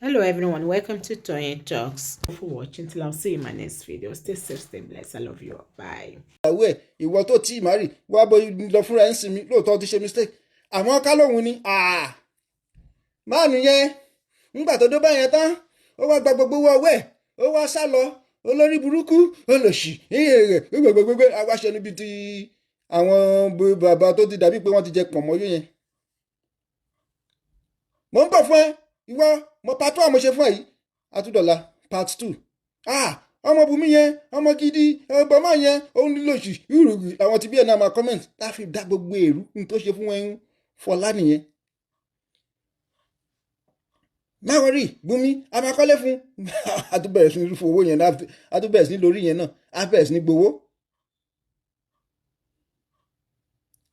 Hello everyone, welcome to Toyeen Talks. Thank you for watching. Till I'll see you in my next video. Stay safe, stay blessed. I love you. Bye. Ìyàwó ẹ̀, ìwọ tó tí ì má rì wá bó lọ fúnra ẹ̀ ń sinmi. Lóòótọ́ ti ṣe mistake, àmọ́ ká lóhun ni máàlù yẹn. Ńgbà tó dé báyẹn tán, ó wá gba gbogbo owó ọwọ́ ẹ̀, ó wá sá lọ. Olórí burúkú, olòṣì gbogbogbò, awáṣẹ níbi tí àwọn bàbá tó ti dàbí pé wọ́n ti jẹ pọ̀nmọ́ yó yẹn. Mo ń bọ̀ fún ẹ, ìwọ mo part one mo ṣe fún ẹ yìí, àtúndọ̀la part two. Ọmọ Bùnmi yẹn, ọmọ gidi ọgbọ́n máa yẹn, òun nílò òṣì ìrùrù. Àwọn tí bí ẹ̀ náà máa comment tá a fi dá gbogbo èrú ní tó ṣe fún ẹ Fọlá nìyẹn. Má worry, Bùnmi, a máa kọ́lé fún. A tún bẹ̀rẹ̀ sí ní fún owó yẹn náà, a tún bẹ̀rẹ̀ sí ní lórí yẹn náà, a bẹ̀rẹ̀ sí ní gbowó.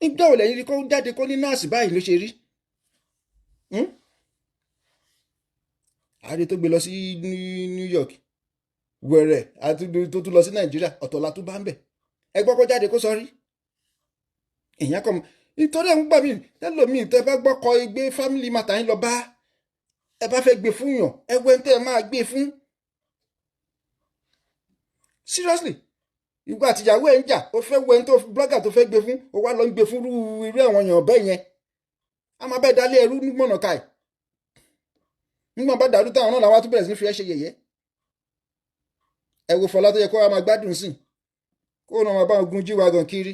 Nígbà wo lẹ́yìn rí kó jáde kó ní nọ́ọ̀sì báyìí ló ṣe rí? Ààrẹ tó gbé lọ sí New York wẹ̀rẹ̀ àti tó tún lọ sí Nàìjíríà, ọ̀tọ̀ la tún bá ń bẹ̀. Ẹ gbọ́ kó jáde kó sọ rí. Èèyàn kọ́ nítorí ẹ̀ ń gbà mí tẹ́lòmíì, tẹ́ bá gbọ́ kọ igbe family matter yín lọ bá, ẹ bá fẹ́ gbé fún yàn, ẹ wẹ́ ń tẹ́ ẹ máa gbé fún. Seriously, ìgbà àtìyàwó ẹ̀ ń jà, ó fẹ́ wẹ́ ń tó blogger tó fẹ́ gbé fún, ó wá lọ ń gbé fún irú àwọn èèyàn bẹ́ẹ̀ yẹn. A máa bẹ́ẹ̀ dalé ẹrú mọ̀nà káì. Nígbà bá dàrú táwọn náà làwọn á tún bẹ̀rẹ̀ sí ní fi ẹ́ ṣe yẹ̀yẹ́. Ẹ wo Fọlá tó yẹ kó wá máa gbádùn sí, kó náà máa bá gun jíwa gan kiri,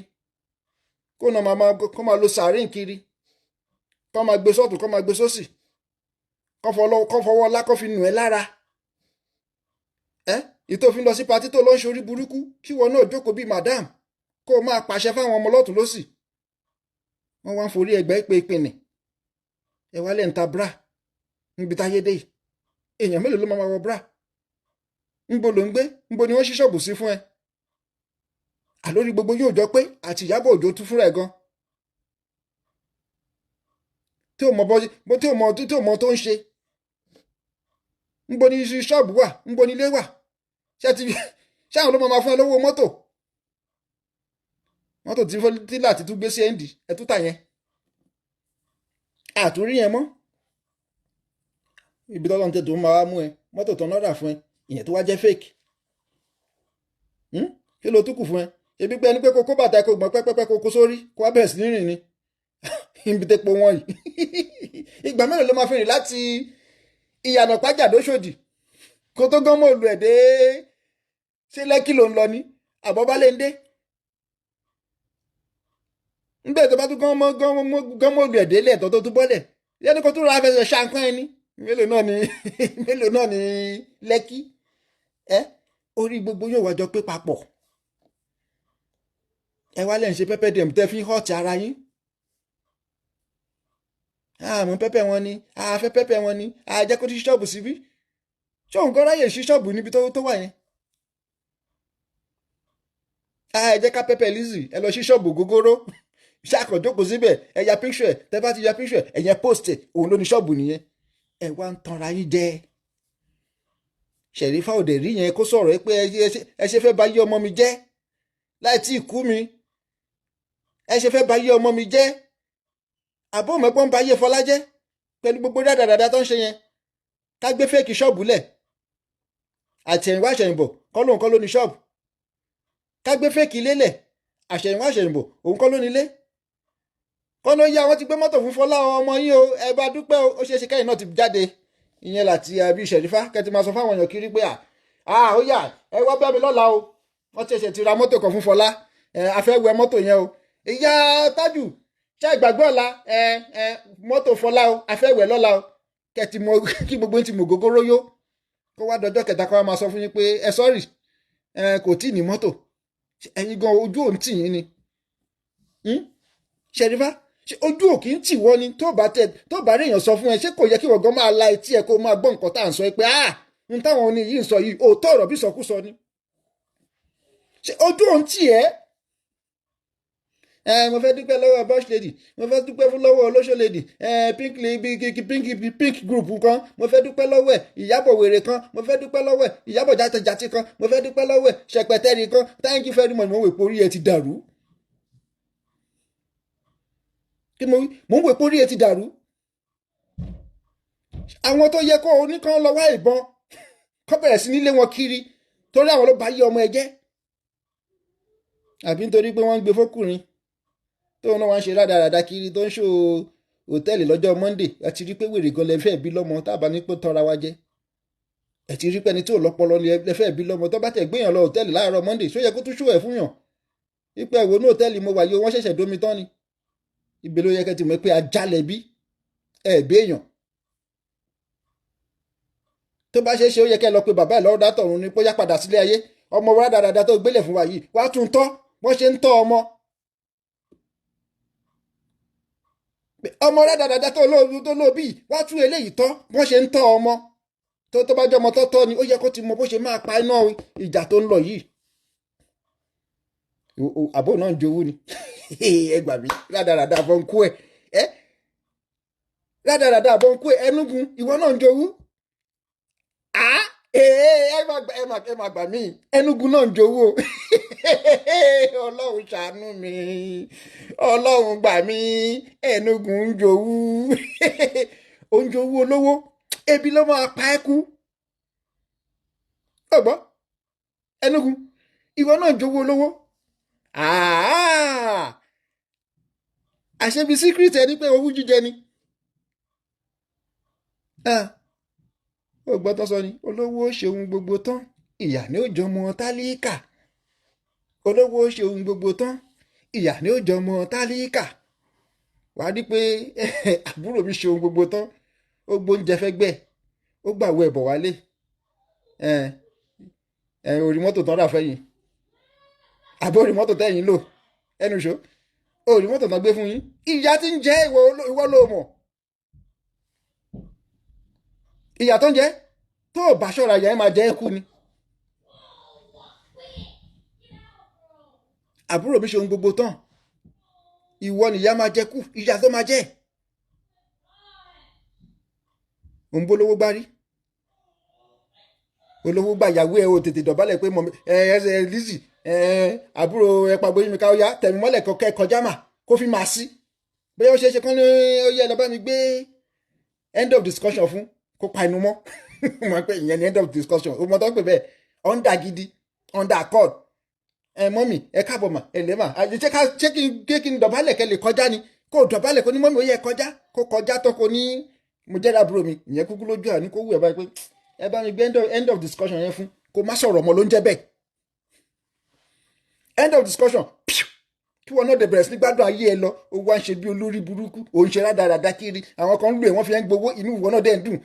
kó náà máa kó máa lo sàárìn kiri, kó máa gbé sọ́ọ̀tún, kó máa gbé sósì, kó fọwọ́ ọlá kó fi nù ẹ́ lára. Ẹ ìtòfin lọ sí patí tó lọ ń ṣorí burúkú, kí wọn náà jókòó bíi madam, kó o máa pàṣẹ fáwọn ọmọ lọ́tún lọ́sì. Wọ́n wá ń forí ẹgbẹ́ pé ìpinnu ẹ wá lẹ́ ń ta bra níbi táyé dé yìí. Èèyàn mélòó ló máa wọ bra? Ńbo ló ń gbé? Ńbo ni wọ́n ṣí ṣọ́ọ̀bù sí fún ẹ? Àlórí gbogbo yóò jọ pé àti Ìyábọ̀ Òjó tún fúnra ẹ̀ gan, tí ò mọ bọ́, tí ò mọ, tí ò mọ tó ń ṣe. Ńbo ni ṣọ́ọ̀bù wà? Ńbo ni ilé wà? Ṣé ti ṣé àwọn ló máa fún ẹ lówó mọ́tò? Mọ́tò tí láti tún gbé sí ẹ́ndì ẹ tún tà yẹn, àtúrí yẹn mọ́. Ibi tọ́lọ́run tètè tó máa mú ẹ, mọ́tò tó náírà fún ẹ, ìyẹn tó wá jẹ́ fake. Kí ló tún kù fún ẹ? Ebi pé ẹni pé kó bàtà, kó gbọ́n pẹ́pẹ́pẹ́, kó kó sórí, kó wá bẹ̀rẹ̀ sí ní rìn ni ibi tẹ́po wọn yìí. Ìgbà mélòó ló máa fi rìn láti Ìyànà Pàjà dóṣòdì kó tó gán mọ́ òlu ẹ̀ dé? Ṣé Lẹ́kì ló ń lọ ní àbọ̀bálẹ̀ ń dé nbẹ̀ tó bá tún gán mọ́ òlu ẹ̀ délẹ̀ tó tún bọ́lẹ̀ yẹn kó tún ra afẹsẹ̀ ṣàǹkan ẹni. Mélòó náà ni, mélòó náà ni Lẹ́kì ẹ? Orí gbogbo yóò wájọ pé papọ̀. Ẹ wá lẹ́ ń ṣe pẹ́pẹ́ dẹ̀m tẹ́ fi hot ara yín. Àmọ́ pẹ́pẹ́ wọn ni àfẹ́, pẹ́pẹ́ wọn ni àjẹ́ kó ti ṣọ́ọ̀bù síbí. Ṣé òun kọ́ ráyè sí ṣọ́ọ̀bù níbi tó wà yẹn? Ẹ jẹ́ ká pẹ́pẹ́ Lizzy, ẹ lọ sí ṣọ́ọ̀bù gógóró, ṣàkànjókòó síbẹ̀, ẹ ya picture. Tẹ́ bá ti ya picture, ẹ̀yẹn post, òun ló ní ṣọ́ọ̀bù nìyẹn. Ẹ wá ń tanra yín jẹ. Ṣẹ̀rífà òdè rí yẹn kó sọ̀rọ̀ pé ẹ ṣe fẹ́ bà yé ọmọ mi jẹ́ láì tí ì kú mi, ẹ ṣe fẹ́ bà yé ọmọ mi jẹ́. Àbó mẹ́pọ́n ń bà yé Fọlá jẹ́ pẹ̀lú gbogbo dáadáa tó ń ṣe yẹn. Ká gbé fake ṣọ́ọ̀bù lẹ̀, àtẹ̀yìnwá àṣẹ̀yìnbọ̀ kọ́ lóun kọ́ ló ní ṣọ́ọ̀bù. Ká gbé fake ilé lẹ̀, àṣẹ̀yìnwá àṣẹ̀yìnbọ̀ òun kọ́ ló ní ilé. Kọ́ ló yá, wọ́n ti gbé mọ́tò fún Fọlá ọmọ yín o, ẹ bá dúpẹ́ o. Ó ṣeé ṣe kẹ́yìn náà ti jáde ìyẹn láti àbí Ṣẹ̀rífà kẹ́ ti máa sọ fáwọn èèyàn kiri pé à ó yá, ẹ wá bá mi lọ́la o, wọ́n ti ṣẹ̀ṣẹ̀ ti ra mọ́tò kan fún Fọlá, ẹ a fẹ́ wẹ mọ́tò yẹn o. Ìyá Tájù ṣe ìgbàgbọ́ ọ̀la, ẹ ẹ mọ́tò Fọlá o, a fẹ́ wẹ̀ lọ́la o. Kẹ́ ti mọ kí gbogbo yín ti mọ̀ gógóró yó, kó wá dọjọ́ kẹta kó wá máa sọ fún yín pé ẹ sọ́rì, ẹ kò tí ì ní mọ́tò. Ẹ̀yin gan ojú òun tì yín ni. Ṣẹ̀rífà, ojú ò kì í tì wọ́n ni? Tó bá tẹ tó bá rí èèyàn sọ fún ẹ, ṣé kò yẹ kí wọ́n gan máa la etí ẹ kó máa gbọ́ nǹkan tá à ń sọ pé ah, n táwọn oní yìí ń sọ yìí, òótọ́ ọ̀rọ̀ bí sọkúsọ ni? Ṣé ojú òun tì ẹ́? Ẹ mo fẹ́ dúpẹ́ lọ́wọ́ Bosch lady, mo fẹ́ dúpẹ́ fún lọ́wọ́ olóṣó lady, ẹ pink pink pink group kan, mo fẹ́ dúpẹ́ lọ́wọ́ ẹ Ìyábọ̀ wèrè kan, mo fẹ́ dúpẹ́ lọ́wọ́ ẹ Ìyábọ̀ jàtẹ̀jàtì kan, mo fẹ́ dúpẹ́ lọ́wọ́ ẹ ṣẹpẹtẹ́rì kan, thank you very much. Mo wò pé orí ẹ ti dàrú. Kí mo wí? Mo ń wò pé orí ẹ ti dàrú. Àwọn tó yẹ kó oníkan lọ wá ìbọn kó bẹ̀rẹ̀ sí nílé wọn kiri, torí àwọn ló bá yí ọmọ ẹ jẹ́, àbí nítorí pé wọ́n ń gbé fókùnrin tóun náà wá ń ṣe rádaràda kiri, tó ń ṣó hòtẹ́ẹ̀lì lọ́jọ́ Monday. Ẹ ti rí pé wèrè gan lẹ fẹ́ bí lọ́mọ, tábà ní pé tọ́ra wa jẹ́. Ẹ ti rí pé ẹni tí ò lọ́pọlọ lẹ fẹ́ bí lọ́mọ. Tó bá tẹ̀ gbéyàn lọ hòtẹ́ẹ̀lì láàárọ̀ Monday, ṣó yẹ kó tún ṣó ẹ̀ fún yàn ipò ẹ̀wò ní hòtẹ́ẹ̀lì mo wà yìí, wọ́n ṣẹ̀ṣẹ̀ dómi tán ni? Ibi ló yẹ kẹ́ ti mọ̀ pé ajá lẹ bí ẹ̀ béèyàn. Tó bá ṣeé ṣe, ó yẹ kẹ́ lọ pé bàbá ẹ̀ lọ́wọ́ dátọ̀run ni, bóyá padà sílé ayé. Ọmọ wa dáadáa tó gbélé fún wa yìí, wàá tún tọ́ wọ́n ṣe ń tọ́ ọmọ. Ọmọ rádaràda tó lóòbí, wá tún eléyìí tọ́ wọ́n ṣe ń tọ́ ọmọ. Tó bá jẹ́ ọmọ tó tọ́ ni, ó yẹ kó ti mọ bó ṣe máa pa iná ìjà tó ń lọ yìí. Àbó náà ń jowú ni. Ẹ gbà mí, rádaràda àbọ̀ ń kú ẹ rádaràda àbọ̀ ń kú ẹ. Ẹnugun, ìwọ náà ń jowú. Ẹ má gbà mí, Ẹnugun náà ń jowú o. Ọlọ́run ṣàánú mi, Ọlọ́run gbà mí. Ẹnugun ń jowú, ó ń jowú olówó. Ebi ló máa pa ẹ́ kú. Ọgbọ́n Ẹnugun, ìwọ náà ń jowú olówó. Àṣebi secret ẹni pé owú jíjẹ ni. Ó gbọ́ tán sọ ni, olówó ṣe ohun gbogbo tán, ìyà ni ó jọmọ tálíkà. Olówó ṣe ohun gbogbo tán, ìyà ni ó jọmọ tálíkà. Wàá rí pé àbúrò mi ṣe ohun gbogbo tán, ó gbóúnjẹ fẹ́ gbẹ́, ó gbàwó ẹ̀bọ̀ wálé, orí mọ́tò tán rà fẹ́yìn, àbí orí mọ́tò tẹ́yìn lò ẹnu ṣó, orí mọ́tò tán gbé fún yín. Ìyà tí ń jẹ ìwọ ló mọ̀ ìyà tó ń jẹ. Tó o bá ṣọ́ra, ìyà yẹn máa jẹ ẹ́ kú ni. Àbúrò mi ṣe ohun gbogbo tán, ìwọ nìyá máa jẹ kú, ìyà tó máa jẹ. Òun bólówó gbárí, olówó gbà yàwó ẹ, o tètè dọ̀bálẹ̀ pé ẹ ẹ Lizzy, àbúrò ẹ pàgbó yín mi ká, ó yá tẹ̀mí mọ́lẹ̀ kọ́kẹ́ kọjá mà kó fi máa sí. Bóyá ó ṣeé ṣe kán ní ó yẹ lọ bá mi gbé end of discussion fún kó pa inú mọ́. Mo pé ìyẹn ni end of discussion. O mọ tó ń pè bẹ́ẹ̀, under gidi, under accord. Ẹ mọ́mì, ẹ káàbọ̀ mà, ẹ lẹ́ mà, ṣé kí n dọ̀bálẹ̀ kẹ́ lè kọjá ni? Kó dọ̀bálẹ̀ kó ní mọ́mì ó yẹ kọjá, kó kọjá tó kó ní mo jẹ́ àbúrò mi. Ìyẹn kúkú lójú àní kó wù ẹ báyìí pé ẹ bá mi gbé end of discussion yẹn fún kó má sọ̀rọ̀ mọ́ ló ń jẹ́ bẹ́ẹ̀. End of discussion, kí wọn náà dẹ̀ bẹ̀rẹ̀ sí ní gbádùn ayé ẹ lọ. Ó wá ń ṣe bí olórí burúkú, ó ń ṣe rádaràda kiri. Àwọn kan ń lò ẹ, wọ́n fi ń gbowó, inú ìwọ náà dẹ̀ ń dùn.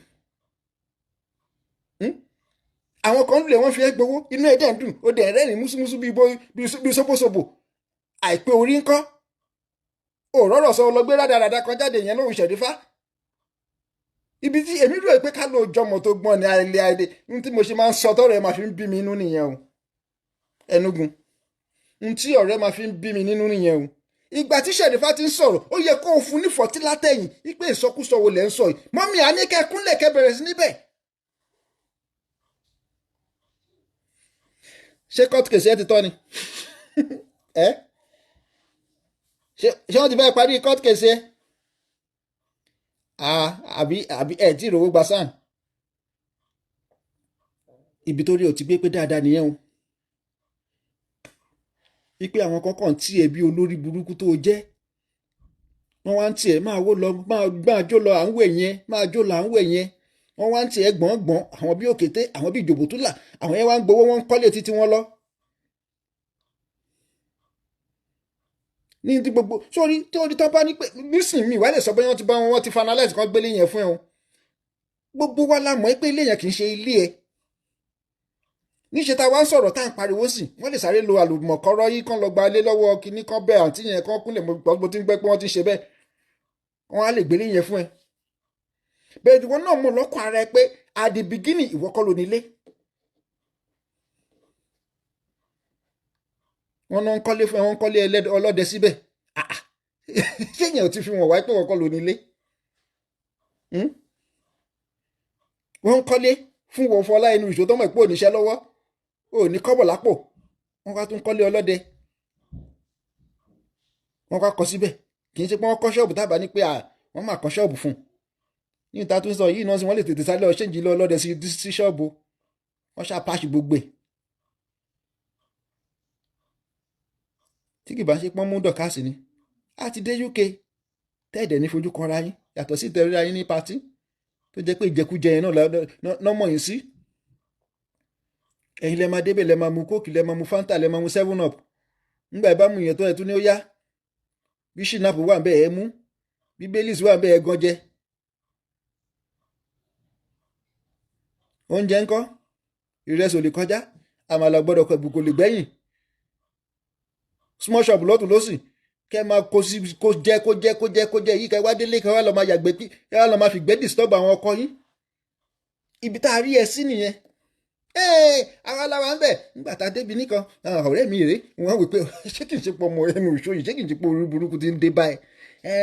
Àwọn kan ń lò ẹ, wọ́n fi ń gbowó, inú ẹ dẹ̀ ń dùn, ó dẹ̀ rẹ́rìn músúmúsú bíi sóbósobò. Àìpé orí ńkọ́, òrọ̀rọ̀ sọ lọ gbé rádaràda kan jáde, yẹn lóhùn ṣẹ̀rífá. Ibi tí èmi rò pé ká ló jọmọ tó gbọ́n ní alẹ́ alẹ́ ní tí mo ṣe máa ń sọ tọ́rọ̀ ẹ máa fi ń bí mi inú nìyẹn o. Ẹnugun, n tí ọ̀rẹ́ máa fi ń bí mi nínú nìyẹn o. Ìgbà tí Ṣẹ̀rífà ti ń sọ̀rọ̀, ó yẹ kó o fún ní fọ̀tí látẹ̀yìn wípé ìsọkúsọ wo lẹ̀ ń sọ yìí, mọ́mí àníkẹ́ kúnlẹ̀ kẹ́ bẹ̀rẹ̀ sí níbẹ̀. Ṣé court case ẹ ti tọ́ ni? Ẹ ṣé wọ́n ti bẹ́ẹ̀ parí court case ẹ? Àbí ẹ tí ìrówó gba sáà ibi tó rí o ti gbé pé dáadáa nìyẹn o. Wípé àwọn kankan tí ẹ bí olórí burúkú tó jẹ́, wọ́n wá ń tiẹ̀ máa wó lọ, máa jó lọ à ń wẹ̀ yẹn, máa jó lọ à ń wẹ̀ yẹn. Wọ́n wá ń tiẹ̀ gbọ̀ngbọ̀n, àwọn bí òkété, àwọn bí ìjòbótúlà, àwọn yẹn wá ń gbowó, wọ́n ń kọ́lé títí wọn lọ. Ní ti gbogbo sórí torí tó bá ní pé nísìnyí mi ìwà lè sọ bóyá wọ́n ti bá wọn, wọ́n ti finalize kan gbélé yẹn fún ẹ o. Gbogbo wa la mọ̀ pé ilé yẹn kì í ṣe ilé ẹ. Níṣẹ́ tá a wá ń sọ̀rọ̀ tá à ń pariwo sí, wọ́n lè sáré lo àlùmọ̀kọ́rọ́ yìí kán lọ gba ilé lọ́wọ́ kinní kan bẹ́ẹ̀, àǹtí yẹn kán kúnlẹ̀, mo ti ń gbẹ́ pé wọ́n ti ṣe bẹ́ẹ̀, wọ́n á lè gbélé yẹn fún ẹ. Bẹ́ẹ̀ ìwọ náà mọ̀ lọ́kàn ara ẹ pé at the beginning ìwọ kọ́ ló nílé. Wọ́n náà ń kọ́lé fún ẹ, wọ́n ń kọ́lé ọlọ́dẹ síbẹ̀. Ṣé yẹn ò ti fi wọ̀n wáyé pé wọ́n kọ́ ló nílé? Wọ́n ń kọ́lé fún wọn fọlá inú ìṣó tó mọ̀ pé òníṣẹ́ lọ́wọ́, ò ní kọ́bọ̀ lápò, wọ́n wá tún kọ́lé ọlọ́dẹ, wọ́n wá kọ́ síbẹ̀. Kì í ṣe pé wọ́n kọ́ ṣọ́ọ̀bù tábà ní pé wọ́n máa kọ́ ṣọ́ọ̀bù fún un. Ní ìta tó ń sọ yìí náà sí wọ́n lè tètè sáré lọ ṣéǹjì lọ lọ́dẹ sí ṣọ́ọ̀bù. Wọ́n ṣá pàṣẹ gbogbo ẹ̀. Tí kì bá ṣe pọ́n mú dọ̀kásì ni. A ti dé UK tẹ́ẹ̀dẹ̀ ní fojú kanra yín yàtọ̀ sí ìtẹ̀ríra yín ní patí tó jẹ́ pé ìjẹkújẹ yẹn náà lọ́mọ yín sí. Ẹ̀yin lẹ máa débẹ̀, lẹ máa mu kóòkì, lẹ máa mu Fanta, lẹ máa mu 7 Up. Ńgbà ẹ bá mu yẹn tó ẹ tún ní ó yá. Bí ṣìnàpù wà bẹ́ẹ̀ ẹ mú, bí Baileys wà bẹ́ẹ̀ ẹ gan jẹ. Oúnjẹ ńkọ́, ìrẹsì ò lè kọjá, àmàlà gbọ́dọ̀ kọ ìbùkún lè gbẹ̀yìn. Small shop lọ́tún lọ́sì kẹ́ máa kó sí kó jẹ kó jẹ kó jẹ kó jẹ yìí, kẹ́ wá délé, kẹ́ wá lọ máa yàgbẹ́, kí kẹ́ wá lọ máa fìgbẹ́ disturb àwọn ọkọ yín. Ibi tá a rí ẹ sí nìyẹn. Àwa la wà ń bẹ̀ nígbà tá a débi nìkan, ọ̀rẹ́ mi rèé, wọ́n wí pé ṣé kìí ṣe pọ̀ ọmọ ẹnu ìṣó yìí, ṣé kìí ṣe pọ̀ orí burúkú ti ń dé báyìí.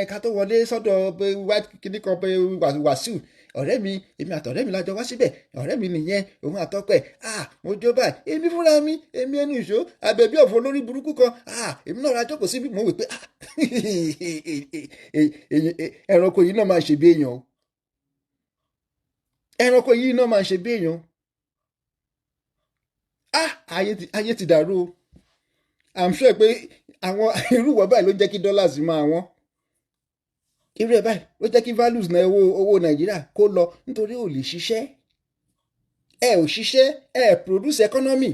Ká tó wọlé sọ́dọ̀ white kìíní kan pé Wàsíù ọ̀rẹ́ mi, èmi àtọ̀rẹ́ mi lájọ wá síbẹ̀, ọ̀rẹ́ mi nìyẹn, òun àtọ́kọ ẹ̀, mo jó báyìí, èmi fúnra mi, èmi ẹnu ìṣó àbẹ̀bí ọ̀fọ̀ lórí burúkú kan, èmi náà ra jókòó síbi, mo wí pé ẹranko yìí náà máa ṣe bí èèyàn o, ẹranko yìí náà máa ṣe bí èèyàn o. Ayé ti dàrú o. I'm sure pé àwọn irú wọ̀ báyìí ló jẹ́ kí dollars máa wọ́n. Irú ẹ̀ báyìí ló jẹ́ kí values náà owó Nàìjíríà kó lọ, nítorí ò lè ṣiṣẹ́. Ẹ ò ṣiṣẹ́, ẹ produce economy.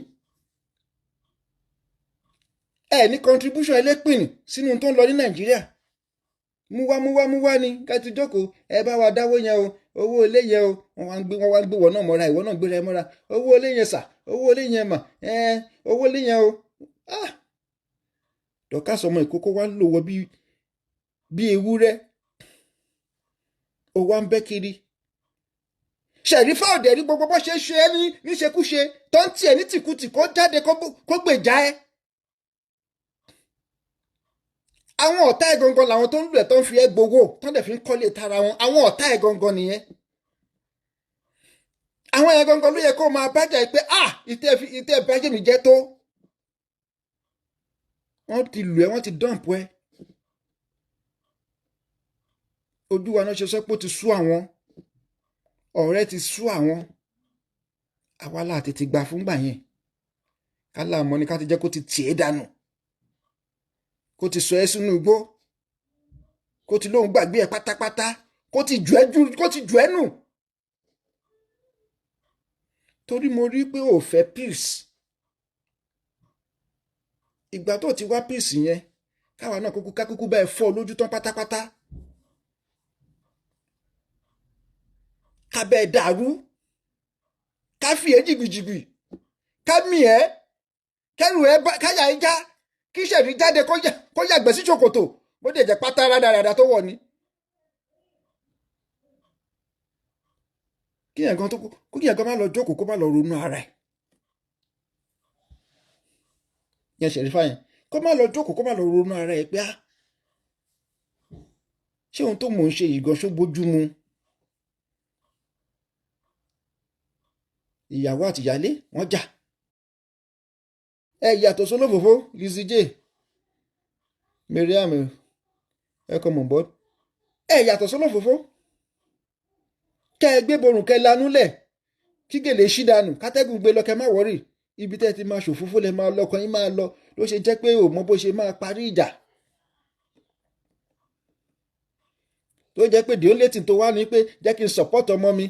Ẹ ní contribution ẹlẹ́pìnì sínú tó ń lọ ní Nàìjíríà. Múwá múwá múwá ni ká ti jókòó, ẹ bá wa dáwó yẹn o, owó ilé yẹn o, wọ́n wá ń gbé wọ́n náà mọ́ra, ìwọ náà gbéra ẹ mọ́ra, owó ilé yẹn sà, owó ilé yẹn mà, owó ilé yẹn o. Dorcas ọmọ ìkókó wa ń lò wọ bí ewúrẹ́, ó wá ń bẹ́ kiri. Ṣẹ̀rífà ọ̀dẹ̀ rí gbogbo bó ṣe ṣe ẹ́ níṣekúṣe tó ń tiẹ̀ ní tìkùtì kó jáde kó gbèjà ẹ́. Àwọn ọ̀tá ẹ̀ gangan làwọn tó ń lù ẹ̀ tó ń fi ẹ́ gbowó tó ń dẹ̀ fi ń kọ́lé tara wọn. Àwọn ọ̀tá ẹ̀ gangan nìyẹn. Àwọn ẹ̀ gangan ló yẹ kó máa bájà pé ìtẹ́ bájẹ́ mi jẹ́ tó. Wọ́n ti lù ẹ́, wọ́n ti dọ̀m̀pù ẹ́. Ojú wa náà ṣe sọ pé ó ti sú àwọn, ọ̀rẹ́ ti sú àwọn, àwa la tètè gbà fúngbà yẹn. Ká láàmọ́ ni ká ti jẹ́ kó ti tì é dànù, kó ti sọ ẹ́ sínú igbó, kó ti lóun gbàgbé ẹ pátápátá, kó ti jù ẹ́ nù. Torí mo rí pé ò fẹ́ peace. Ìgbà tó ti wá peace yẹn, káwa náà kúkú kákúkú bá ẹ fọ́ lójú tán pátápátá. Ká bẹ́ẹ̀ dàrú, ká fi ẹ́ jìgbìjìgbì, ká mì ẹ́, kẹ́rù ẹ́ káyà ẹ́ já, kí ṣẹ̀rí jáde kó yàgbẹ́ sí ṣòkòtò, bó dẹ̀ jẹ́ pátá rádaràda tó wọ̀ ni. Kí yẹn gan má lọ jókòó kó má lọ ronú ara ẹ̀. Yẹn Ṣẹ̀rífà yẹn kó má lọ jókòó kó má lọ ronú ara ẹ̀ pé ṣé ohun tó mò ń ṣe yìí gan ṣó bójú mu? Ìyàwó àtìyálé wọ́n jà. Ẹ yàtọ̀ sólófòfó Lizzy J, Mariam, welcome on board. Ẹ yàtọ̀ sólófòfó. Kẹ́ ẹ gbé borùn kẹ́ lanú lẹ̀, kí gèlè ṣí dànù, kátẹ́gùn gbé lọ, kẹ́ má wọ́rì. Ibi tẹ́ ti máa ṣòfófó lẹ máa lọkàn yín máa lọ, ló ṣe jẹ́ pé ò mọ bó ṣe máa parí ìjà. Tó jẹ́ pé the only thing tó wá ní pé jẹ́ kí n support ọmọ mi,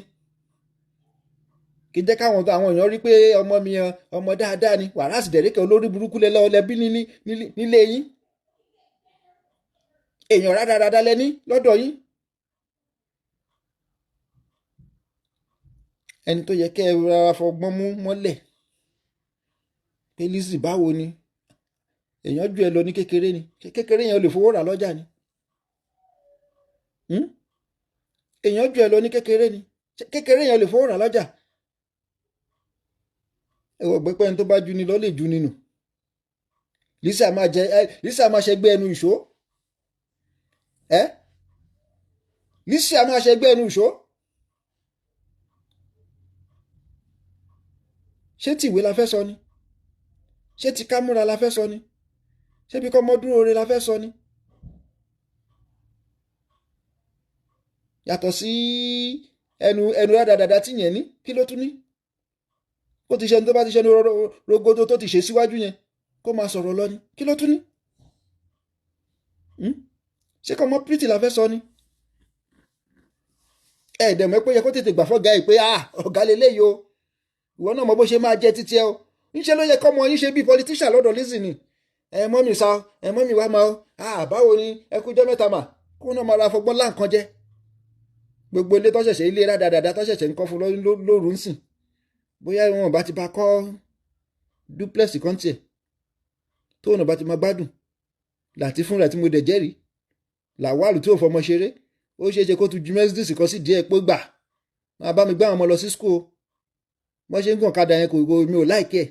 kí jẹ́ káwọn àwọn èèyàn rí pé ọmọ mi ọmọ dáadáa ni, wàrà sì dẹ̀rẹ́kẹ̀ olórí burúkú lẹ́bí nílé yín, èèyàn rádaràda lẹ́ní lọ́dọ̀ yín. Ẹni tó yẹ kẹ́ ẹ rárá fọgbọ́n mú mọ́lẹ̀ pé Lizzy báwo ni, èèyàn ju ẹ lọ ní kékeré ni, kékeré yẹn ò lè fowó rà lọ́jà ni, èèyàn ju ẹ lọ ní kékeré ni, kékeré yẹn ò lè fowó rà lọ́jà. Ẹwọ gbẹpẹ ẹni tó bá ju ni lọ lè ju ni nù. Lizzy máa ṣẹgbẹ́ ẹnu ìṣó. Lizzy máa ṣẹgbẹ́ ẹnu ìṣó. Ṣé tìwé la fẹ́ sọ ni? Ṣé ti kámúra la fẹ́ sọ ni? Ṣé bí kọ́mọ dúró re la fẹ́ sọ ni? Yàtọ̀ sí ẹnu ẹnu rádaràda tí yẹn ní, kí ló tún ní? Kó ti ṣẹni tó bá ti ṣẹni rogodo tó ti ṣe síwájú yẹn, kó máa sọ̀rọ̀ lọ ni. Kí ló tún ní? Ṣé kò mọ pretty la fẹ́ sọ ni? Ẹ dẹ̀ mọ̀ pé yẹ kó tètè gbà fọ́gà ẹ̀ pé, ah, ọ̀gá leléyìí o, ìwọ náà mọ bó ṣe máa jẹ títí ẹ o. Ńṣe ló yẹ kọ́mọ yín ṣe bí politician lọ́dọ̀ Lizzy ni. Ẹ mummy sa, ẹ mummy wá máa o, ah, báwo ni? Ẹ kú jọ́ mẹ́ta mà. Kó náà máa ra fọgbọ́n lá nǹkan jẹ. Gbogbo ilé tó ṣẹ̀ṣẹ̀, ilé rádaràda tó ṣẹ̀ṣẹ̀ ń kọ́ fún lóru ń sìn, bóyá wọn bá ti bá kọ́ duplex kan tiẹ̀, tóun náà bá ti máa gbádùn láti fúnra tí mo dẹ̀ jẹ́rìí Làwálù tí ò fọmọ ṣeré. Ó ṣeé ṣe kó tún ju Mercedes kan sí díẹ̀ pé gbà máa bá mi gbá àwọn ọmọ lọ sí school. Wọ́n ṣe ń gàn kadà yẹn, kò mi ò like ẹ̀.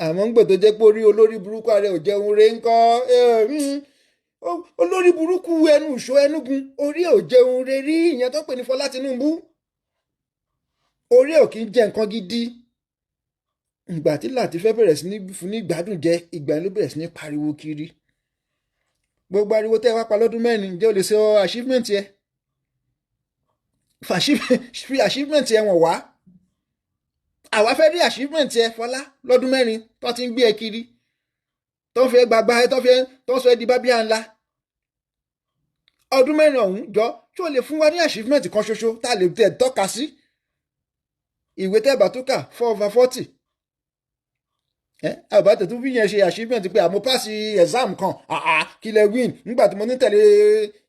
Àmọ́ ń gbè tó jẹ́ pé orí olórí burúkú ààrẹ ò jẹun re ńkọ́, olórí burúkú ẹnu ìṣó ẹnugun orí ò jẹun re rí. Ìyẹn tó pè ní Fọlá Tinubu, orí ò kì í jẹ nǹkan gidi. Ìgbà tí Láti fẹ́ bẹ̀rẹ̀ sí ní fún ní gbádùn jẹ, ìgbà yẹn ló bẹ̀rẹ̀ sí ní pariwo kiri. Gbogbo ariwo tẹ́ ẹ wá pa lọ́dún 4, ǹjẹ́ o lè ṣe achievement yẹ? Fi achievement yẹ wọ̀n wá. Àwa fẹ́ rí achievement yẹ, Fọlá, lọ́dún 4 tó ti ń gbé ẹ kiri, tó ń fi gbàgbà ẹ, tó fi tó ń sọ ẹ di bábíà ńlá. Ọdún 4 ọ̀hún jọ, tí o lè fún wa ní achievement kan ṣoṣo tá a lè tẹ̀ tọ́ka sí? Ìwé tẹ́ bá tó kà, 4 over 40, àbá tètú bí yẹn ṣe achievement pé àmọ́ pass exam kan, kí lẹ win nígbà tí mo ní tẹ̀lé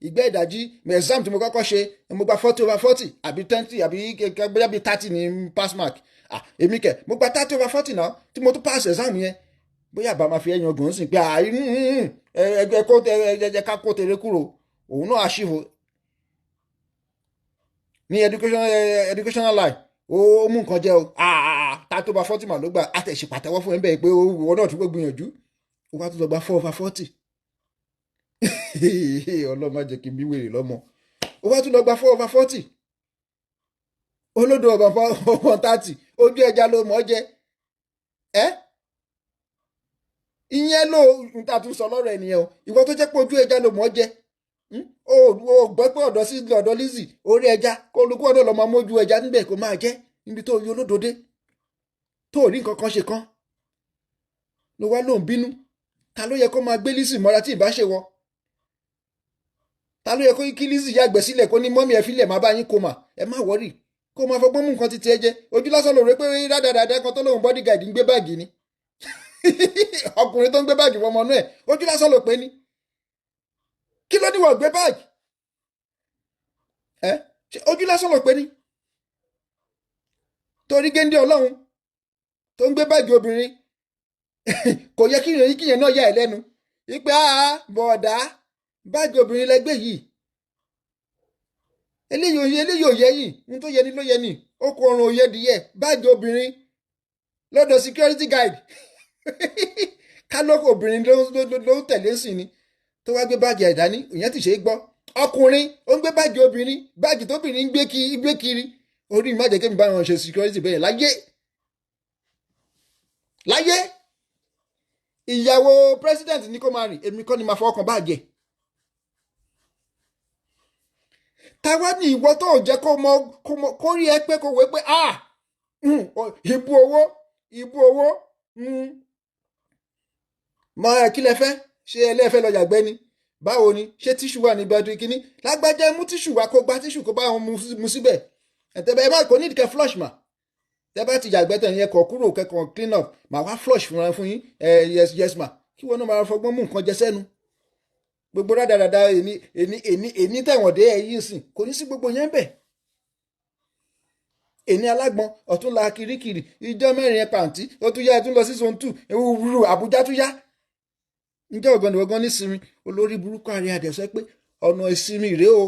ìgbẹ́ ìdájí exam tí mo kọ́kọ́ ṣe, mo gba 40 over 40 àbí 20 àbí bóyá bíi 30 ní pass mark. Èmi kẹ̀, mo gba 30 over 40 náà tí mo tún pass exam yẹn. Bóyá àbá máa fi ẹ̀yàn ọgbọ̀n sí pé ẹ kó ẹ ká kó tèrè kúrò. Òun náà achieve ní educational line. Ó mú nǹkan jẹ́ o, 30 over 40 mà ló gbà. Àtẹ̀sí pàtẹ́wọ́ fún ẹ bẹ́ẹ̀ pé ìwọ náà tún gbé gbìyànjú. Ó wá tún lọ gba 4 over 40. Ọlọ́run má jẹ́ kí n bí wèrè lọ́mọ. Ó wá tún lọ gba 4 over 40. Olódò ọba ọmọ 30, ojú ẹja ló mọ̀ jẹ ẹ́. Ìyẹn ló ń ta tún sọ lọ́rọ̀ ẹnìyẹn o. Ìwọ tó jẹ́ pé ojú ẹja ló mọ̀ jẹ, ó gbọ́ pé ọ̀dọ̀ sí ọ̀dọ̀ Lizzy, orí ẹja kó olùkọ́ ọ̀dọ̀ lọ́mọ mójú ẹja níbẹ̀ kó máa jẹ́ níbi tó yọ olódòdé tó rí nǹkan kan ṣe kan ló wá ló ń bínú. Ta ló yẹ kó máa gbé Lizzy mọ́ra tí ìbá ṣe wọ? Ta ló yẹ kó kí Lizzy yàgbẹ́ sílẹ̀, kó ní mummy, ẹ filẹ̀, má bá yín kó mà, ẹ má worry, kó máa fọgbọ́n mú nǹkan títí ẹ jẹ? Ojú lásán ló rẹ pé rádaràdà kan tó lóun bodyguard ń gbé báàgì ni. Ọkùnrin tó ń gbé báàgì fọmọ náà ẹ, ojú lásán ló pé ní. Kí ló ní wọ́n gbé báàgì ẹ? Ojú lásán ló pé ní torí géńdé ọlọ́run tó ń gbé báàgì obìnrin. Kò yẹ kí kíyẹn náà yà ẹ́ lẹ́nu wípé àá bọ̀ọ̀dá, báàgì obìnrin lẹ́gbẹ́ yìí. Eléyìí òye, eléyìí òye yìí ní tó yẹ ni ló yẹ ni. Ó kó ọrùn òye díẹ̀, báàgì obìnrin lọ́dọ̀ security guard. Kálọ́kọ̀ obìnrin ló ń tẹ̀lé sí ni tó wá gbé báàgì àìdání, ìyẹn ti ṣe é gbọ́. Ọkùnrin ó ń gbé báàgì obìnrin, báàgì tóbìnrin ń gbé kiri. Orí mi má jẹ́ kémi bá wọn ṣe security bẹ́ẹ̀ láyé láyé. Ìyàwó president ní kó máa rìn, èmi kọ́ ni máa fọwọ́ kan báàgì ẹ̀. Táwa ní ìwọ tó jẹ́ kó mọ kó rí ẹ pé kó wé pé, ah, ìbú owó, ìbú owó mọ ẹ. Kí lẹ fẹ́ ṣé? Ẹlẹ́fẹ́ lọ yàgbẹ́ ni? Báwo ni? Ṣé tissue wà níbi ọdún kínní? Lágbájá, mú tissue wá, kó gba tissue, kó bá wọn mu síbẹ̀. Ẹ̀tẹ̀bẹ̀ ẹ má kò ní ìdíkẹ́ flush mà. Tẹ́ bá ti yàgbẹ́ tẹ̀ yẹn kọ̀ kúrò, kẹ́kọ̀ọ́ clean up mà, wá flush fúnra fún yín. Ẹ yes, yes ma. Kí wọn náà máa fọgbọ́n mú nǹkan jẹ sẹ́nu. Gbogbo rádaràda èní èní èní èní tẹ̀wọ̀n dé ẹ̀yìn sìn, kò ní sí gbogbo yẹn bẹ̀. Èní alágbọ̀n, ọ̀túnla kirikiri, ìjọ mẹ́rin ẹ̀ pàǹtí, ó tún yá, ẹ tún lọ sí zone 2 ewúro Àbújá tún yá. Ǹjẹ́ ọ̀gán ni ọ̀gán nísinmi? Olórí burúkú ààrẹ àdẹ̀sọ́ pé ọ̀nà ìsinmi rèé o.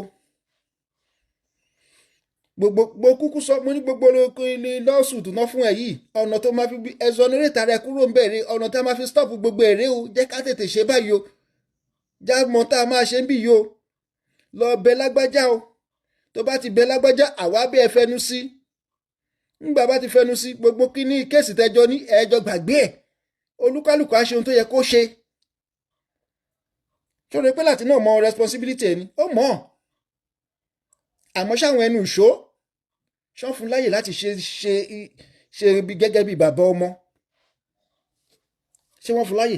Gbogbo mo kúkú sọ, mo ní gbogbo ilé lawsuit tó ná fún ẹ yìí, ọ̀nà tó máa fi exonerate rẹ kúrò ń bẹ̀rẹ̀, ọ̀nà tá a máa fi stop gbogbo èrè o. Jẹ́ ká tètè ṣe báyìí o. Já mọ tá a máa ṣe ń bì yìí o. Lọ bẹ lágbájá o. Tó bá ti bẹ lágbájá, àwa bẹ́ẹ̀ fẹnu sí. Ńgbà bá ti fẹnu sí, gbogbo kíní case tẹjọ ní ẹjọ gbàgbé ẹ̀. Olúkálùkù á ṣe ohun tó yẹ kó ṣe. Ṣòro pé láti náà mọ responsibility ẹni ó mọ̀. Àmọ́ ṣáwọn ẹnu ìṣó ṣán fún láyè láti ṣe ṣe ṣe bí gẹ́gẹ́ bí bàbá ọmọ? Ṣé wọ́n fún láyè?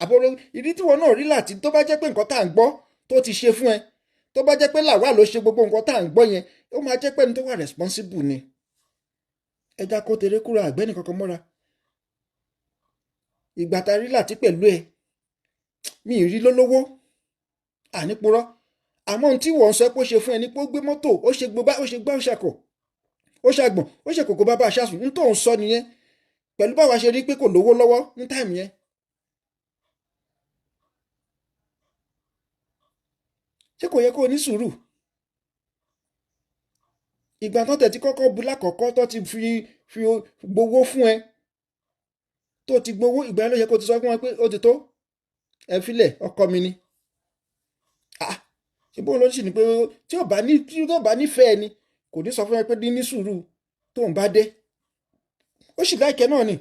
Àbúrò ìdí tí wọn náà rí láti tó bá jẹ́ pé nǹkan tá à ń gbọ́ tó ti ṣe fún ẹ, tó bá jẹ́ pé Lawal ló ṣe gbogbo nǹkan tá à ń gbọ́ yẹn, ó máa jẹ́ pé ẹni tó wà responsible ni. Ẹja kó tere kúrò àgbẹ́ni kankan mọ́ra. Ìgbà tá a rí láti pẹ̀lú ẹ, mi ì rí lólówó, ànípurọ́. Àmọ́ ohun tí wọ́n sọ pé ó ṣe fún ẹ ni pé ó gbé mọ́tò, ó ṣe gbogbo, ó ṣe gbá, ó ṣàkọ̀, ó ṣàgbọ̀n, ó ṣe kòkó bàbá aṣáṣùn. Ní tó ń sọ nìyẹn pẹ̀lú báwa ṣe rí pé kò lówó lọ́wọ́ ní táìmù yẹn. Ṣé kò yẹ kó o ní sùúrù? Ìgbà tán tẹ̀ tí kọ́kọ́ bu lákọ̀ọ́kọ́ tó ti fi gbowó fún ẹ, tó ti gbowó, ìgbà yẹn ló yẹ kó o ti sọ fún wọn pé ó ti tó, ẹ filẹ̀, ọkọ mi ni. Ṣé bóun ló sì ní pé tí ò bá nífẹ̀ẹ́ ni kò ní sọ fún ẹ pé ní sùúrù tó ń bá dé. Ó sì láìkẹ́ náà ni.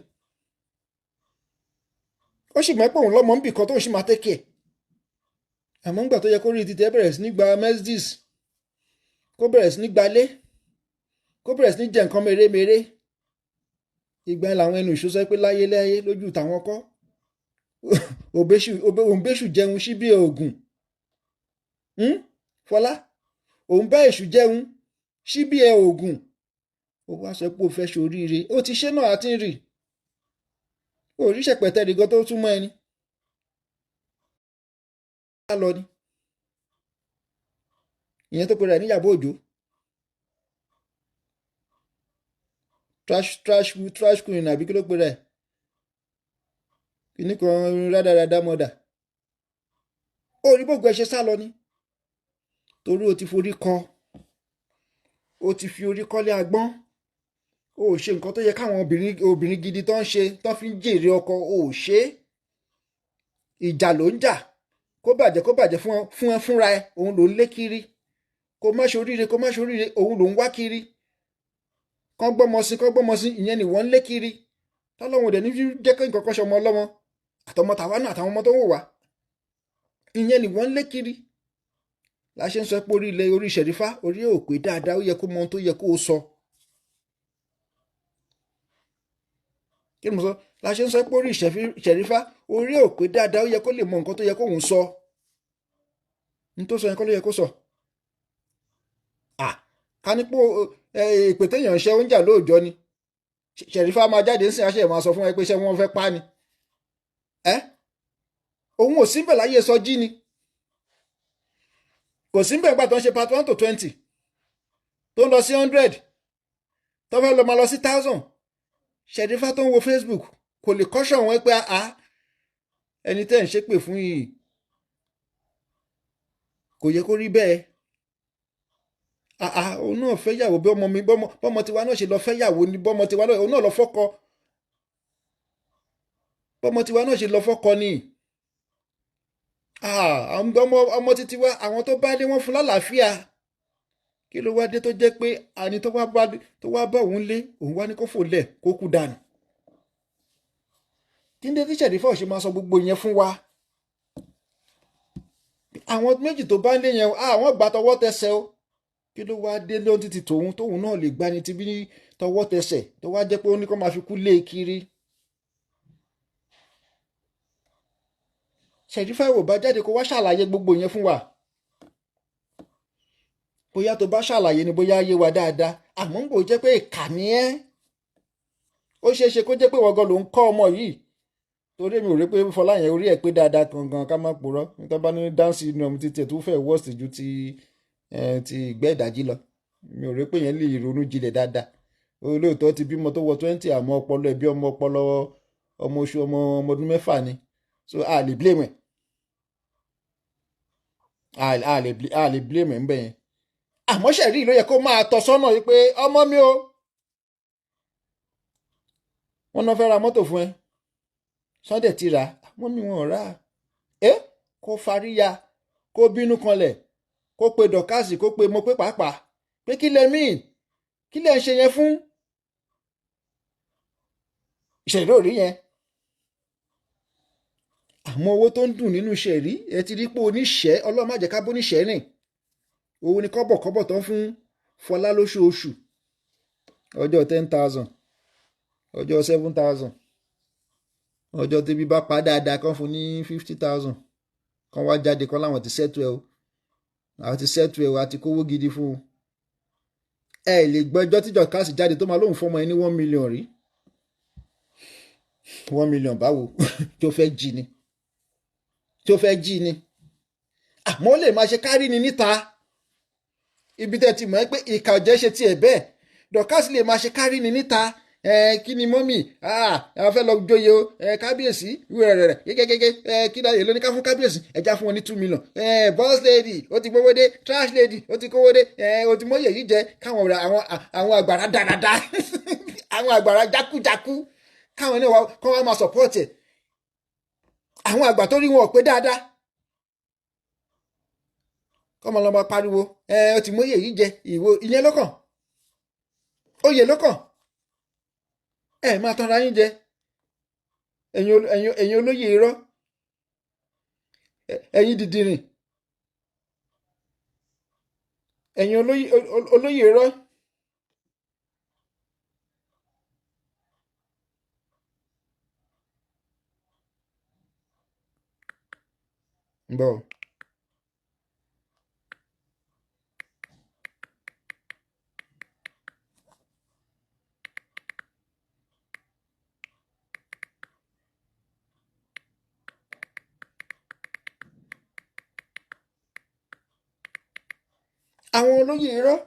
Ó sì mọ̀ pé òun lọ́mọ ń bì kan tó ń sì máa tẹ́kẹ̀. Àmọ́ ńgbà tó yẹ kó rí ti tẹ́ bẹ̀rẹ̀ sí ní gba Mercedes, kó bẹ̀rẹ̀ sí ní gbalé, kó bẹ̀rẹ̀ sí ní jẹ nǹkan mèremère. Ìgbà yẹn làwọn ẹnu ìṣó sọ pé láyé láyé lójú tàwọn kọ́. Òun bẹ́ṣù jẹun síbí oògùn. Fọlá, òun bá èṣù jẹun síbí ẹ oògùn. Ó wá sọ pé ó fẹ́ ṣoríire. Ó ti ṣe náà àti rì. Ó rí ṣẹ̀pẹ̀tẹ̀ rí gan tó tún mọ́ ẹni. Lọ ni. Ìyẹn tó pe rẹ̀ níyàbọ̀ Òjó. Trash queen àbí kí ló pe rẹ̀? Kìíní kan rádaràda mọ̀dà. Ó rí gbogbo ẹ ṣe sá lọ ni. Torí o ti forí kọ. O ti fi orí kọ́lé agbọ́n. O ò ṣe nǹkan tó yẹ káwọn obìnrin gidi tó ń ṣe, tó fi ń jèrè ọkọ, o ò ṣe é. Ìjà ló ń jà. Kó bàjẹ́ fún ẹ fúnra ẹ, òun ló ń lé kiri. Kó má ṣoríire, òun ló ń wá kiri. Kán gbọ́mọ sí, ìyẹn ni wọ́n ń lé kiri. Tọ́lọ́hun dẹ̀ ní jẹ́ kí nǹkan kan ṣọmọ ọlọ́mọ, àtọmọ tàwa náà àtàwọn ọmọ tó ń wò wá. Ìyẹn ni wọ́n ń lé kiri. La ṣe ń sọ pé orí ilẹ̀ orí Ṣẹ̀rífà, orí ò pé dáadáa, ó yẹ kó mọ ohun tó yẹ kó o sọ. Kí ni mo sọ? La ṣe ń sọ pé orí Ṣẹ̀rífà, orí ò pé dáadáa, ó yẹ kó lè mọ nǹkan tó yẹ kó òun sọ. Ní tó sọ yẹn kọ́ ló yẹ kó sọ. Ká ní pé èpè téèyàn ṣe oúnjẹ lóòjọ́ ni. Ṣẹ̀rífà máa jáde ńsìn àṣẹ máa sọ fún ẹ pé ṣé wọ́n fẹ́ pa ni. Ẹ́ òun ò síbẹ̀ láyé sọ jí ni. Kò síbẹ̀ nígbà tó ń ṣe part 1 to 20 tó ń lọ sí 100 tó fẹ́ lọ máa lọ sí 1000. Ṣẹ̀rífà tó ń wo Facebook kò lè kọ́ṣọ̀ wọn pé ẹni tẹ́ ń ṣépè fún yìí kò yẹ kó rí bẹ́ẹ̀. Òun náà fẹ́ yàwó bí ọmọ mi bọ́mọ tiwa náà ṣe lọ fẹ́ yàwó ni bọ́mọ tiwa náà òun náà lọ fọ́kọ. Bọ́mọ tiwa náà ṣe lọ fọ́kọ ni. Ọmọ títí wa àwọn tó bá lé wọn fún lálàáfíà. Kí ló wá dé tó jẹ́ pé àní tó wá bá òun lé òun wá ní kó fò lẹ̀ kó kú dànù. Kí ní tí Ṣẹ̀rífà ṣe máa sọ gbogbo yẹn fún wa? Àwọn méjì tó bá ń lé yẹn àwọn gbà tọwọ́ tẹsẹ̀ o. Kí ló wá dé lóhun títí tóun náà lè gbani ti bí tọwọ́ tẹsẹ̀ tó wá jẹ́ pé ó ní kó máa fi kú lé kiri. Ṣẹ̀rífà ò bá jáde kó wá ṣàlàyé gbogbo yẹn fún wa. Bóyá tó bá ṣàlàyé ni bóyá yé wa dáadáa. Àmọ́ ń bò jẹ́ pé ìkà ni ẹ́. Ó ṣeé ṣe kó jẹ́ pé wọ́n gan ló ń kọ́ ọmọ yìí. Torí mi ò rí pé Fọlá yẹn orí ẹ̀ pé dáadáa gangan ká má purọ́. Nítorí bá ní dáǹsì inú ọmọ títí ẹ̀ tó fẹ́ wọ́ọ̀sì ju ti ìgbẹ́ ìdájí lọ. Mi ò rí pé yẹn lè ronú jinlẹ̀ dáadáa. Olóòótọ́ ti bímọ tó wọ 20 àmọ́ ọpọlọ ẹ̀ bí ọmọ ọpọlọ ọmọ oṣù ọmọ ọdún 6 ni. So a lè blame ẹ̀. A lè blame ẹ̀ ń bẹ̀ yẹn. Àmọ́ Ṣẹ̀rí ló yẹ kó máa tọ́ sọ́nà yìí pé ọmọ mi o. Wọ́n náà fẹ́ ra mọ́tò fún ẹ. Sunday ti rà á, mọ́mí wọn rà á. Kó faríya, kó bínú kanlẹ̀, kó pe dọ̀kásì, kó pe mo pé pàápàá. Pé kí lẹ míì, kí lẹ ń ṣe yẹn fún? Ṣẹ̀rí ò rí yẹn. Àmọ́ owó tó ń dùn nínú Ṣẹ̀rí, ẹ ti rí pé oníṣẹ́, Ọlọ́run má jẹ́ ká bóníṣẹ́ rìn. Òun ni kọ́bọ̀kọ́bọ̀ tán fún Fọlá lóṣooṣù, ọjọ́ 10,000, ọjọ́ 7,000, ọjọ́ tẹ́bí bá pa dáadáa kan fún ní 50,000, kan wá jáde kan láwọn ti settle ẹ o, àwọn ti settle ẹ o, àti kówó gidi fún un. Ẹ lè gbọ́ ẹjọ́ tí Dorcas jáde tó máa lóun fọmọ ẹ ní 1 million rí. 1 million báwo? Tí ó fẹ́ jí ni, tí ó fẹ́ jí ni. Àmọ́ ó lè máa ṣe kárí ni níta. Ibi tẹ́ ti mọ̀ ẹ́ pé ìkà ọ̀jẹ́ ṣe tiẹ̀ bẹ́ẹ̀, Dorcas lè máa ṣe kárí ni níta. Kí ni mummy a fẹ́ lọ joyè o, kábíyèsí rẹ̀ gẹ́gẹ́gẹ́, kí ni èlò ní ká fún kábíyèsí? Ẹja fún wọn ní 2 million. Boss lady ó ti gbówó dé, trash lady ó ti kówó dé, ó ti mọ́yè yìí jẹ. Káwọn àwọn àgbàrá dáradára, àwọn àgbàrá jákújákú, káwọn náà kọ́ wá máa support ẹ̀. Àwọn àgbà tó rí wọn ò pé dáadáa, kọ́mọ lọ́mọ pariwo ó ti mọ́yè yìí jẹ. Ìwọ ìyẹn lọ́kàn, oyè lọ́kàn. Ẹ máa tanra yín jẹ, ẹ̀yin olóyè irọ́, ẹ̀yin dìdìrìn, ẹ̀yin olóyè irọ́. Ń bọ̀. Àwọn olóyè irọ́,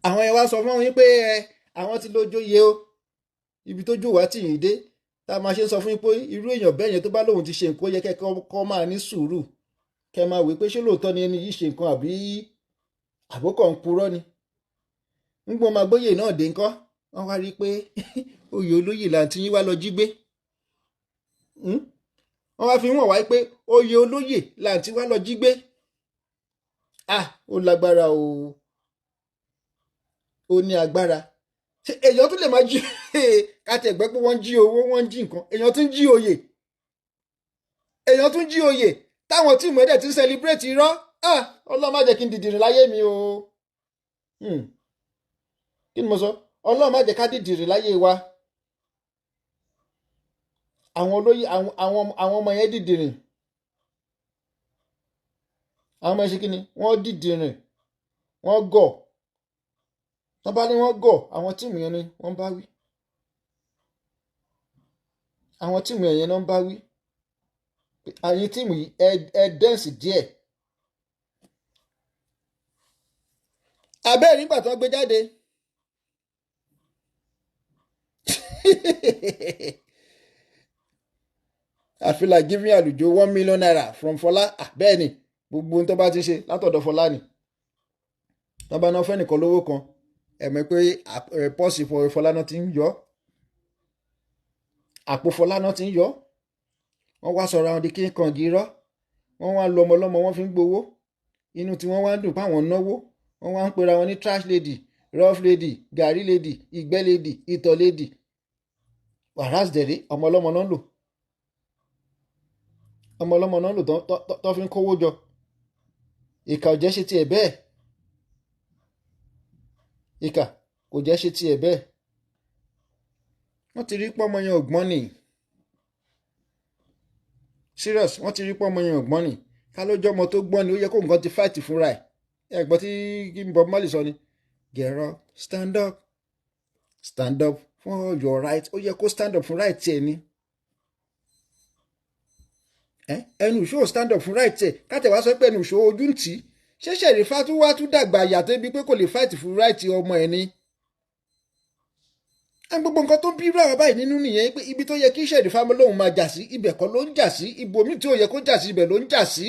àwọn yẹn wá sọ fún yín pé ẹ àwọn ti lójóyè o. Ibi tó jù wá tì yín dé, tá a máa ṣe ń sọ fún yín pé irú èèyàn bẹ́ẹ̀ yẹn tó bá lóun ti ṣe nǹkan, ó yẹ kẹ́ kọ́ máa ní sùúrù, kẹ́ máa wí pé ṣé lóòótọ́ ni ẹni yìí ṣe nǹkan àbí àbókọ̀ ń purọ́ ni. Ń gbọ́n máa gbóyè náà dé ńkọ́, wọ́n wá rí i pé oyè olóyè làǹtí yín wá lọ jí gbé. Wọ́n wá fi wọ́n wáyé pé oyè olóyè làǹtí wá lọ jí gbé. Ah, ó lágbára o, ó ní agbára. Ṣé èèyàn tún lè máa jí? Káti ẹ̀gbẹ́ pé wọ́n ń jí owó, wọ́n ń jí nǹkan, èèyàn tún jí oyè, èèyàn tún jí oyè táwọn team ẹ̀dẹ̀ ti ń celebrate irọ́. Ah, Ọlọ́run má jẹ́ kí n dìdìrìn láyé mi o. Kí ni mo sọ? Ọlọ́run má jẹ́ ká dìdìrìn láyé wa. Àwọn olóyè, àwọn ọmọ yẹn dìdìrìn. Àwọn ọmọ yẹn ṣe kí ni? Wọ́n dìdìrìn, wọ́n gọ̀. Wọ́n bá ní wọ́n gọ̀, àwọn team yẹn ni wọ́n bá wí. Àwọn team yẹn náà ń bá wí. Àyìn team yìí ẹ dense díẹ̀. Abẹ́rẹ́ nígbà tí wọ́n gbé jáde. I feel like giving Alujo ₦1 million from Fọlá. Bẹ́ẹ̀ ni, gbogbo ohun tó bá ti ṣe látọ̀dọ̀ Fọlá ni. Tó bá náà fẹ́ nìkan lówó kan, ẹ̀mọ́ pé pọ́ọ̀sì Fọlá náà ti ń yọ. Àpò Fọlá náà ti ń yọ. Wọ́n wá sọ̀rọ̀ àwọn di kí n kàn gírọ́. Wọ́n wá lu ọmọ ọlọ́mọ, wọ́n fi ń gbowó. Inú tí wọ́n wá ń dùn páwọn náwó. Wọ́n wá ń pera wọn ní trash lady, rough lady, gàrí lady, ìgbẹ́ lady, ìtọ̀ lady. Wàrà dẹ̀rẹ̀, ọmọ ọlọ́mọ náà ń lò. Ọmọ ọlọ́mọ náà ń lò tó fi ń kówó jọ. Ìkà ò jẹ́ ṣe tiẹ̀ bẹ́ẹ̀. Ìkà kò jẹ́ ṣe tiẹ̀ bẹ́ẹ̀. Wọ́n ti rí pọ́mọ yẹn ògbọ́n ni. Serious, wọ́n ti rí pọ́mọ yẹn ògbọ́n ni. Ká ló jẹ́ ọmọ tó gbọ́n ni, ó yẹ kó nǹkan ti fight fúnra ẹ̀. Ẹ̀gbọ́n tí Bob Marley sọ ni, get up, stand up, stand up for your right. Ó yẹ kó stand up fún right tiẹ̀ ni. Ẹnu ìṣó stand up fún right tiẹ̀. Ká tẹ̀ wá sọ pé ẹnu ìṣó ojú ń tì í. Ṣé Ṣẹ̀rífà tún wá tún dàgbà yàtọ̀ ibi pé kò lè fight fún right ọmọ ẹ̀ ni? Gbogbo nǹkan tó ń bí irú àwọn báyìí nínú nìyẹn, pé ibi tó yẹ kí Ṣẹ̀rífà lóun máa jà sí, ibẹ̀ kọ́ ló ń jà sí. Ibòmí tí ò yẹ kó jà sí, ibẹ̀ ló ń jà sí.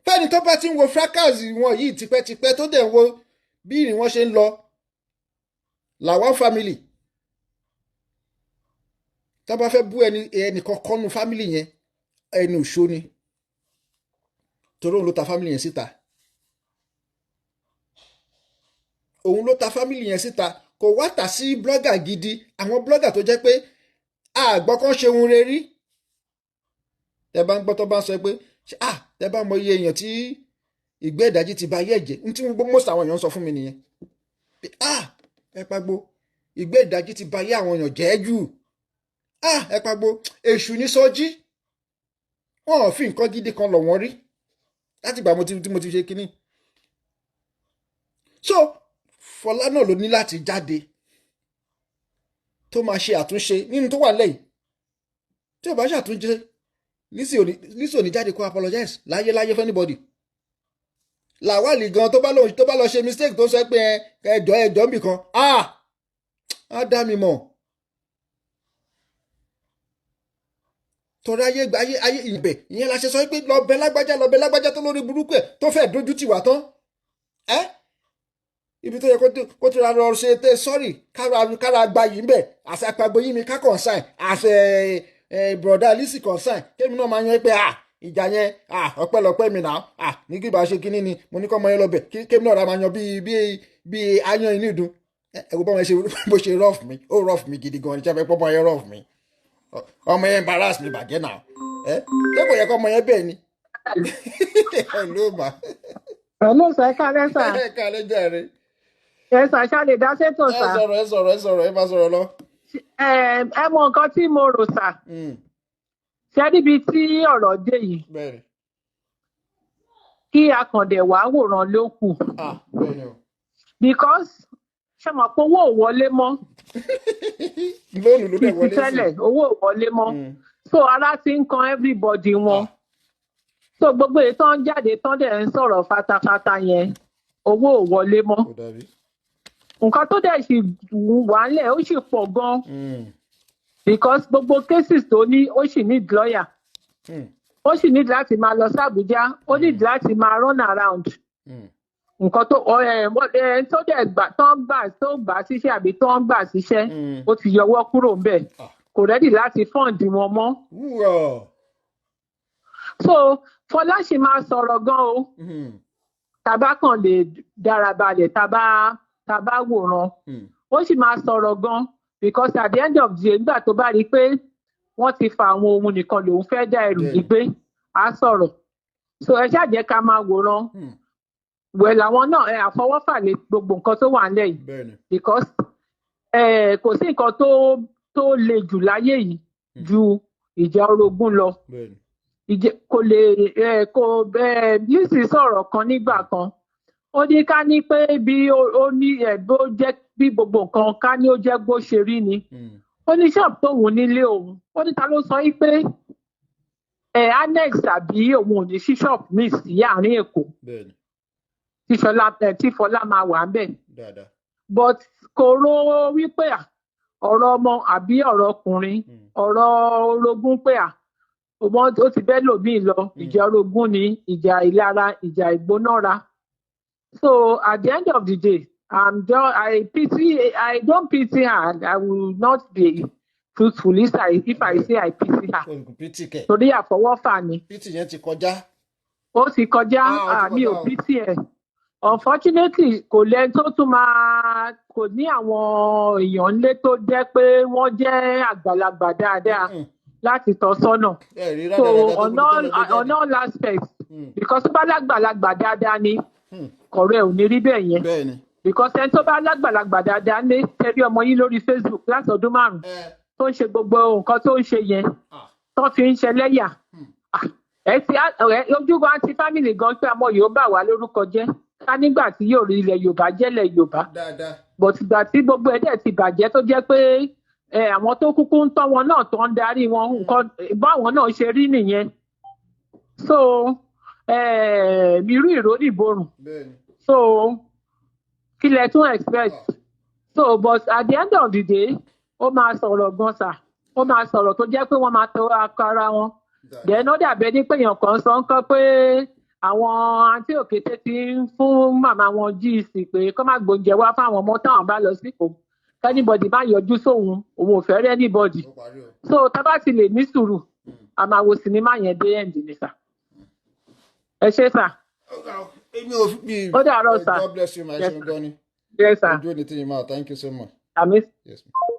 Fẹ́ni tó bá ti ń wo fracas wọn yìí tipẹ́tipẹ́, tó dẹ̀ ń wo bí ìrìn wọn ṣe ń lọ, Lawal family, tó bá fẹ́ bú ẹni ẹnìkan kọ́nu family yẹn, ẹnu ìṣó ni, torí òun ló ta family yẹn síta. Òun ló ta family yẹn síta. Kò wá tà sí blogger gidi, àwọn blogger tó jẹ́ pé àgbọ̀ kan ṣe ohun rere. Tẹ bá ń gbọ́ tó bá ń sọ pé ah, tẹ bá mọ iye èèyàn tí Ìgbẹ́ ìdájí ti ba ayé ẹ̀jẹ̀. N tí most àwọn èèyàn ń sọ fún mi nìyẹn pé, ah, ẹ pagbo, ìgbẹ́ ìdájí ti ba ayé àwọn èèyàn jẹ́ jù. Ah, ẹ pagbo, èṣù ní sọjí. Wọn ò fi nǹkan gidi kan lọ̀ wọ́n rí láti ìgbà tí mo ti ṣe kínní. So Fọlá náà ló ní láti jáde tó máa ṣe àtúnṣe nínú tó wà lẹ́yìn. Tí ò bá ṣàtúnṣe, Lizzy ò ní jáde kó apologize láyé láyé fún anybody. Làwálì gan, tó bá lọ ṣe mistake, tó sọ pé ẹjọ́ ẹjọ́ nbì kan, ah, á dá mi mọ̀ torí ayé ayé ayé ìbẹ̀. Ìyẹn la ṣe sọ pé lọ bẹ lágbájá, lọ bẹ lágbájá tó lórí burúkú ẹ̀ tó fẹ́ dojú tì wá tán ẹ́. Ibi tó yẹ kó tó ra lọ ṣe tẹ sọ́ọ̀rì, kára gba yìí ń bẹ̀ àṣẹ àpagbo yìí mi ká concern àṣẹ broda Lizzy concern, kémi náà máa yan pé, ah, ìjà yẹn, ah, ọpẹ́lọpẹ́ mi náà, ah, ní kí bá ṣe kínní ni mo ní kọ́ ọmọ yẹn lọ bẹ̀, kémi náà ra máa yan bíi bíi bíi ayan inú ìdun. Ẹ wo bọ́mọ yẹn ṣe bó ṣe rough mi, ó rough mi gidi gan ni. Ṣe fẹ́ pọ́ ọmọ yẹn rough mi? Ọmọ yẹn embarrass mi bàjẹ́ náà. Ẹ ṣé kò yẹ kọ́ ọmọ yẹn bẹ́ẹ̀ ni? Hello, ma. Hello sir, ẹ káalẹ́ sir. Ẹ káalẹ́ jàre. Ẹ sà, ṣá lè dá sétò? Ẹ Sà. sọ̀rọ̀, ẹ sọ̀rọ̀, ẹ sọ̀rọ̀, ẹ bá sọ̀rọ̀ lọ. Ẹ mọ nǹkan tí mo rò sà. Ṣé níbi tí ọ̀rọ̀ dé yìí, kí akàndẹ̀ wàá wòran ló kù. Ah, bẹ́ẹ̀ni o. Because ṣe mọ̀ pé owó ò wọlé mọ́. Lónìí ló bíi dẹ̀ ti wọlé sí. tẹ́lẹ̀, owó ò wọlé mọ́. So ara ti ń kan everybody wọn. So gbogbo èyí tó ń jáde tán dẹ̀ ń sọ̀rọ̀ fatafata yẹn, owó ò wọlé mọ́. Kò dàbí. Nǹkan tó dẹ̀ sì wà ńlẹ̀, ó sì pọ̀ gan, because gbogbo cases tó ní, ó sì need lawyer. Ó sì need láti máa lọ sí Àbújá, ó need láti máa run around. Nǹkan tó ọ ẹ ẹ tó dẹ̀ gbà tó ń gbà tó gbà síṣẹ́ àbí tó ń gbà síṣẹ́, ó ti yọwọ́ kúrò ńbẹ̀. Kò ready láti fund wọn mọ́. Wúrọ̀. So Fọlá ṣì máa sọ̀rọ̀ gan o. Tàbá kàn lè dára balẹ̀, tàbá wòran, ó sì máa sọ̀rọ̀ gan, because at the end of the day, nígbà tó bá rí i pé wọ́n ti fa àwọn ohun nìkan lòun fẹ́ dá ẹrù yìí gbé, á sọ̀rọ̀. So ẹ ṣáà jẹ́ ká máa wòran. Wẹ̀ làwọn náà ẹ àfọwọ́fà lé gbogbo nǹkan tó wà nílẹ̀ yìí, because kò sí nǹkan tó le jù láyé yìí ju ìjà orogún lọ. Ìjẹ kò lè ẹ kò ẹ Lizzy sọ̀rọ̀ kan nígbà kan, ó ní ká ní pé bí ó ní ẹ bó jẹ́ bí gbogbo nǹkan ká ní ó jẹ́ bó ṣe rí ni. Ó ní ṣọ́ọ̀bù tóun nílé òun, ó ní ta ló sọ yí pé annex àbí òun ò ní sí ṣọ́ọ̀bù míì sí àárín Èkó tí Ṣọlá ẹ tí Fọlá máa wà ń bẹ̀. But kò ro wípé à, ọ̀rọ̀ ọmọ àbí ọ̀rọ̀ ọkùnrin, ọ̀rọ̀ orogún pé à ọmọ ó ti bẹ́ lòmíì lọ. Ìjà orogún ni ìjà ìlara, ìjà ìgbónára. So at the end of the day, I don't pity her, and I will not be truthful if I say I pity her. Kò pity kẹ̀. Torí àfọwọ́fà ni. Pity yẹn ti kọjá. Ó ti kọjá. Ah, ó ti Ah, mi ò kọjá o. pity ẹ̀. Unfortunately, kò lẹ́ni tó tún máa kò ní àwọn èèyàn ńlé tó jẹ́ pé wọ́n jẹ́ àgbàlagbà dáadáa láti tọ́ sọ́nà. Ẹ rí So rádaràda tó on burú tó all lọ gbé jáde. on all aspects, because tó bá lágbàlagbà dáadáa ni, kọ̀rọ̀ ẹ̀ ò ní rí bẹ́ẹ̀ yẹn, because ẹni tó bá lágbàlagbà dáadáa ní tẹ̀rí ọmọ yín lórí Facebook láti ọdún 5 tó ń ṣe gbogbo nǹkan tó ń ṣe yẹn, tó fi ń ṣẹlẹ́yà. Ah, ẹ ti ẹ ojú wa ti family gan pé àmọ́ yóò bà wá lórúkọ jẹ́ ká nígbà tí yóò rí ilẹ̀ Yorùbá jẹ́lẹ̀ Yorùbá, but ìgbà tí gbogbo ẹ̀ dẹ̀ ti bàjẹ́, tó jẹ́ pé àwọn tó kúkú ń tọ́ wọn náà, tó ń darí wọn, nǹkan báwọn náà ṣe rí nìyẹn. So irú ìró nìborùn. So kí lẹ tún expect? So but at the end of the day, ó máa sọ̀rọ̀ gan sà, ó máa sọ̀rọ̀ tó jẹ́ pé wọ́n máa tọ akọ ara wọn. Then ó dàbí ẹni pé èèyàn kan sọ ń kọ́ pé àwọn àǹtí òkété ti ń fún màmá wọn GC pé kó má gbóúnjẹ wá fáwọn ọmọ táwọn bá lọ sípò, anybody má yọjú sóhun, òun ò fẹ́ rí anybody. Ó parí o. So tá a bá ti lè ní sùúrù, a máa wo sinimá yẹn dé end ni sà. Ẹ ṣé sà. Èmi ò fi bí. Ó dàárọ̀ sà. God bless you, my Yes, ṣeun gan ni. Yes sà. Ojú ò ní tí yín máa. Thank you so much. Àmín. Yes, ma'am.